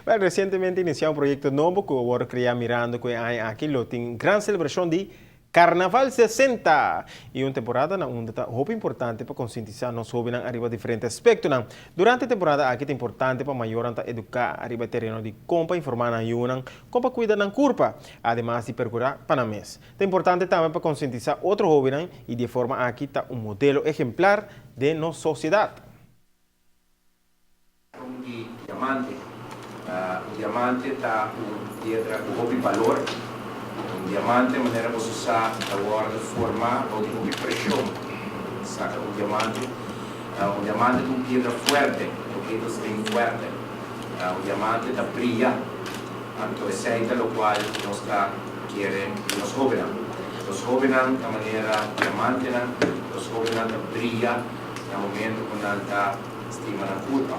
Well, recientemente inicia un proyecto nobo cu a wordo crea mirando cu e aña aki lo tin gran celebracion di Carnaval 60 y un temporada na unda ta hopi importante pa concientisa nos hobennan ariba diferente aspectonan. Durante e temporada aki ta importante pa mayornan ta educa ariba e tereno di con pa informa nan yunan con pa cuida nan curpa, ademas di percura pa nan mes. Ta importante tambe pa concientisa otro hobennan y di e forma aki ta un modelo ejemplar den nos sociedad. Un di diamante. Un diamante ta un piedra ku hopi balor. Un diamante, manera boso sa, ta wòrdu formá bou di hopi preshon. Saka un diamante. Un diamante ta un piedra fuerte, un edelsteen fuerte. Un diamante ta bria. Anto esei ta lokual nos ta kere di nos hóbennan. Nos hóbennan ta manera diamantenan. Nos hóbennan ta bria na momento ku nan ta stima nan kurpa,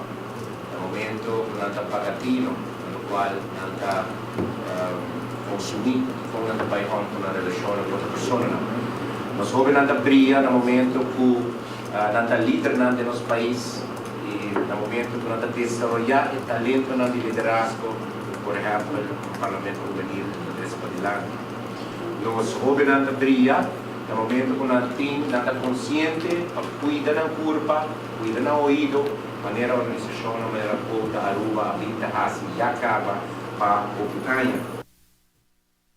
na momento ku nan ta paga tino na lokual nan ta konsumí i kon nan ta bai om ku nan relashonnan ku otro personanan. Nos hóbennan ta bria na momento ku nan ta lidernan den nos pais i na momento ku nan ta desaroyá e talentonan di liderazgo ku por ehèmpel un Parlamento Hubenil ta trese padilanti. Nos hóbennan ta bria na momento ku nan tin nan ta konsiente pa kuida nan kurpa, kuida nan oido, manera organisashonnan manera Quota Aruba a bin ta hasi ya kaba pa hopi aña.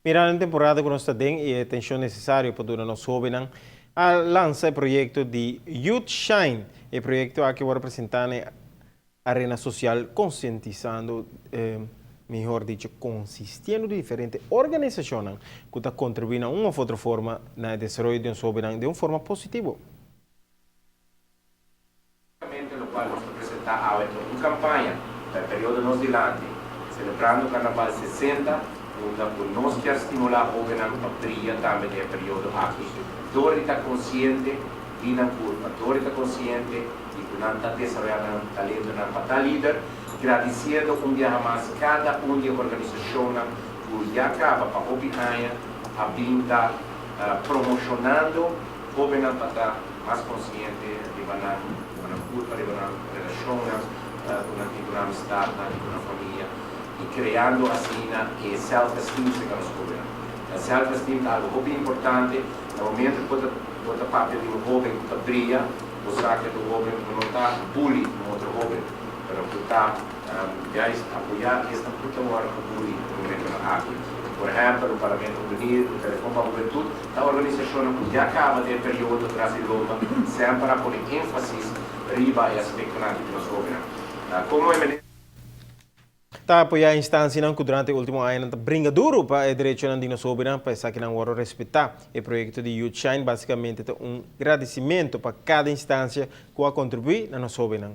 Mirando e temporada ku nos ta den i e atenshon nesesario pa duna nos hóbennan, a lansa e proyekto di Youth Shine. E proyekto aki wòrdu presentá na e arena sosial konsientisando, mihor dicho konsistiendo di diferente organisashonnan ku ta kontribuí na un òf otro forma na e desaroyo di nos hóbennan den un forma positivo. Básicamente locual nos ta presenta awe ta un campaña pa e periodo nos dilanti, celebrando Carnaval 60, unda cu nos kier stimula hobennan pa bria tambe den e periodo aki, dor di ta consciente di nan curpa, dor di ta consciente di cu nan ta desaroya nan talentonan pa ta lider, gradiciendo un biaha mas cada un di e organisacionnan cu ya caba pa hopi aña a bin ta promocionando Hóbennan pa ta mas konsiente riba nan riba nan kurpa, riba nan relashonnan ku nan tin ku nan amistatnan i ku nan famia i kreando asina e self-esteem serka nos hóbennan. E self-esteem ta algu hopi importante. Na momento ku bo ta bo ta papia di un hóben ku ta bria, bo sa ku e ta un hóben ku no ta bully un otro hóben, pero ku ta juist apoyá esnan ku ta wòrdu bully na momentonan aki. Por ehèmpel, un Parlamento Hubenil, un Telefon pa Hubentut. Ta organisashonnan ku ya kaba den e periodo tras di lomba semper a pone énfasis riba e aspektonan aki di nos hóbennan. Komo e minister. Ta apoyá instansianan ku durante e último añanan ta bringa duru pa e derechonan di nos hóbennan pa esakinan wòrdu respetá. E proyekto di Youth Shine básikamente ta un gradisimentu pa kada instansia ku a kontribuí na nos hóbennan.